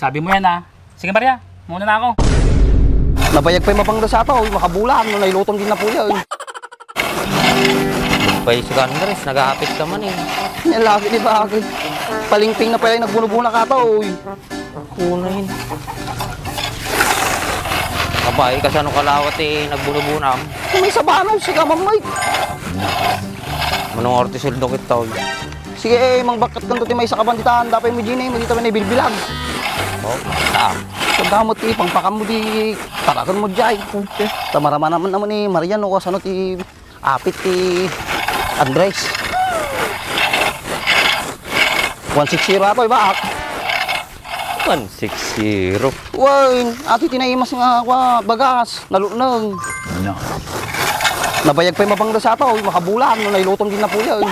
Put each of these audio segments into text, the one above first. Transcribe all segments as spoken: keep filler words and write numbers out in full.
Sabi mo yan, ah. Sige, Maria, muna na ako. Nabayag pay mabangga sa ato, uy, makabulan, no, nailutom din na po yan. Pay si Andres, nag-aapit ka man eh. Yan lagi, di ba? Palingping na pala yung nagbunubuna ka ato, uy. Kunain. Abay, kasano ka lawat eh, nagbunubunam? Kung may sabano, siya ka, Ma'am Mike. Manong Ortiz, suldok ito, uy. Sige, eh, mangbakkat kanto ti maysa ka banditan, dapay mo dyan eh, magita man eh, bilbilag. Oh, ta. Pagdamot ti pangpakam mo di, talagan mo dyan. Okay. Tamarama naman naman eh, Marian, o kasano ti apit ti Andres. One six zero ato, ibak. One six zero. Wen, ati ti naimas nga, kwa, bagas, nalutneng. No. Nabayag pay mabangga sa ato, uy, makabulan, no, nailutom din na po yan.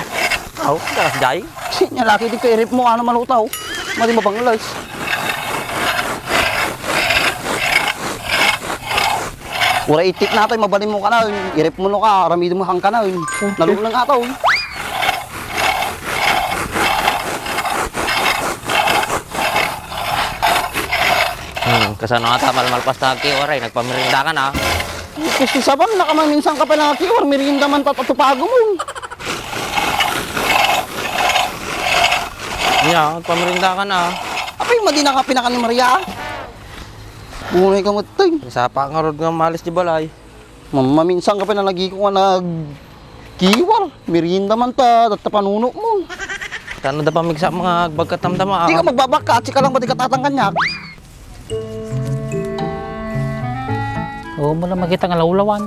Aw, dakas jay? Sinya laki di kairip mo, ano malutaw? Madi mabanglas. Ura itit na tayo, mabalin mo ka na, irip mo no ka, aramidin mo hang ka na, nalutneng ato. Hmm, kasano nga ta, malmalpas ta agkiwaray, nagpamirinda ka na. Gusto saban, nakaminsan ka pa nagkiwar, merienda man ta, tatupago mo. Nia, nagpamirinda ka na. Apay, madi na ka pinakan ni Maria? Bunay ka matay. Sapa nga rod nga malis di balay. Mam-, maminsan ka pa na nagiko nga nagkiwar, merienda man ta, tatta panuno mo. Tano da pamigsa mga agbagkat tamtama, Di ka ah. magbabaka, at sika lang ba di ka tatang kanyak? Oo, mo lang makita nga lawlawan.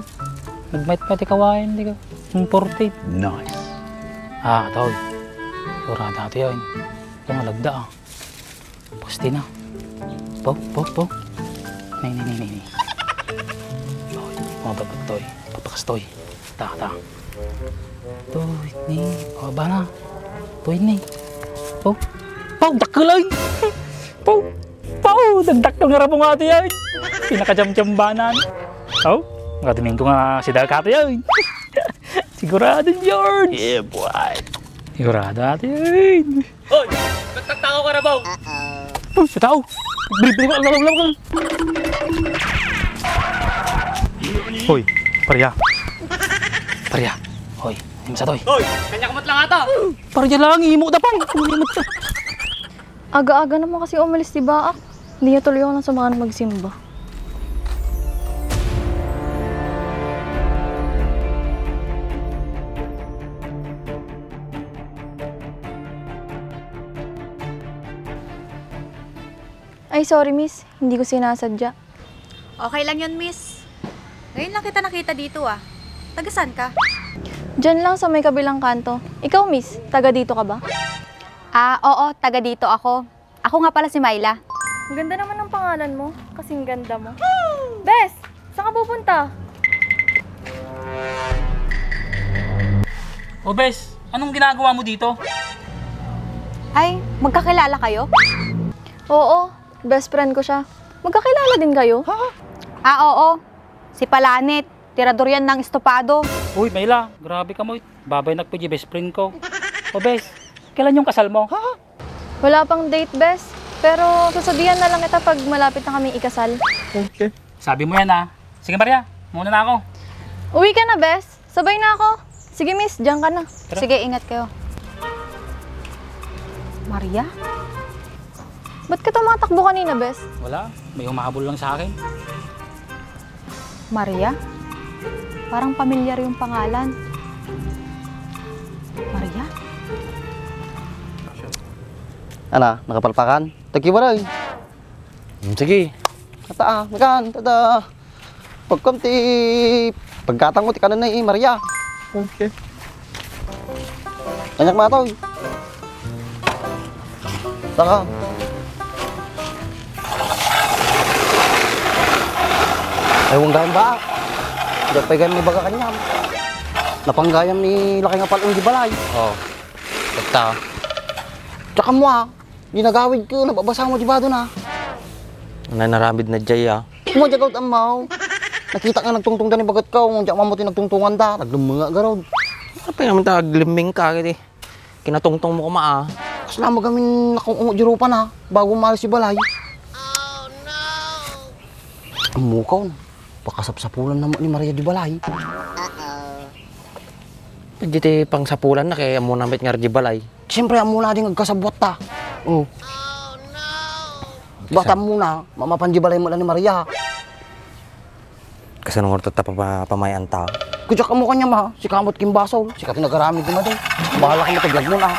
Nagmait-mait ikaw, ah, hindi ka imported. Nice. Ah, tawag. Kurada ito yan. Ito nga lagda, ah. Pasti na. Po, po, po. Nay, nay, nay, nay, nay. Toy, mga bagat, toy. Papakas, toy. Ta, ta. Toy, ni. Pababa na. Toy, ni. Po. Po, dakkel, ay. Po. Po, dagdakkel nga rabong ati, ay. Pinakajamjambanan. Oh, nga Domingo nga si Dalkato, ay. Sigurado, George. Yeah, boy. Sigurado, ati, ay. Hoy! Nagtagtakaw ka na ba? Uy, sa tao! Bili, bili, bili, bili, bili. Hoy, parya. Parya. Hoy, hindi masatoy. Hoy! Kanya kamot lang ata! Parya lang, imo da pang. Aga-aga naman kasi umalis si Baak. Hindi niya tuloy ako nang samahan magsimba. Ay, sorry, miss. Hindi ko sinasadya. Okay lang yun, miss. Ngayon lang kita nakita dito, ah. Taga saan ka? Diyan lang sa may kabilang kanto. Ikaw, miss, taga dito ka ba? Ah, oo, taga dito ako. Ako nga pala si Myla. Ang ganda naman ng pangalan mo. Kasing ganda mo. Bes, saan ka pupunta? O, Bes, anong ginagawa mo dito? Ay, magkakilala kayo? Oo, best friend ko siya. Magkakilala din kayo? Ah, oo. Si Palanit, tirador yan ng estopado. Uy, Myla, grabe ka mo. Babay na pwede best friend ko. O, Bes, kailan yung kasal mo? Wala pang date, bes. Pero susodian na lang kita pag malapit na kami ikasal. Okay. Sabi mo yan, ah. Sige, Maria, muna na ako. Uwi ka na, bes. Sabay na ako. Sige, miss, diyan ka na. Tara. Sige, ingat kayo. Maria? Ba't ka tumatakbo kanina, bes? Wala, may humahabol lang sa akin. Maria? Parang pamilyar yung pangalan. Maria? Ana, nakapalpakan? Tagkiwaray. Hmm, sige. Ata, ah, makan, tada. Pagkamti, pagkatang mo, ti kanan na, eh, Maria. Okay. Kanyak matoy. Taka. Ay, huwag gayam ba? Hindi pa gayam ni baga kanyam. Napanggayam ni lakay nga palong di balay. Oh. Basta. Tsaka mo, ah. Ginagawid ko, nababasa mo, di ba, doon, ah? Nanaramid na jay, ah. Kumadya ka, amaw. Nakita nga nagtungtong da ni bagat ka, kung diyak mamuti nagtungtungan da, naglumunga garod. Ano pa naman ta, aglimming ka, kiti? Kinatungtong mo kuma, ah. Kasla mo gamin nakung ungo di rupa na, bago umalis si balay. Ammokon, pakasapsapulanna met ni Maria di balay. Dagiti pangsapulanna ket ammona met nga di balay. Siyempre, ammona di nga agkasabbuatta. Oh. Basta ammona, mamapan di balay met ni Maria. Kasano nga tatta papa-, pamayan-ta? Kudyak ammo kaniam, ha? Sika met kimbasol. Sika ti nagaramid di madi. Bahala ka met, agbiagmon, ah.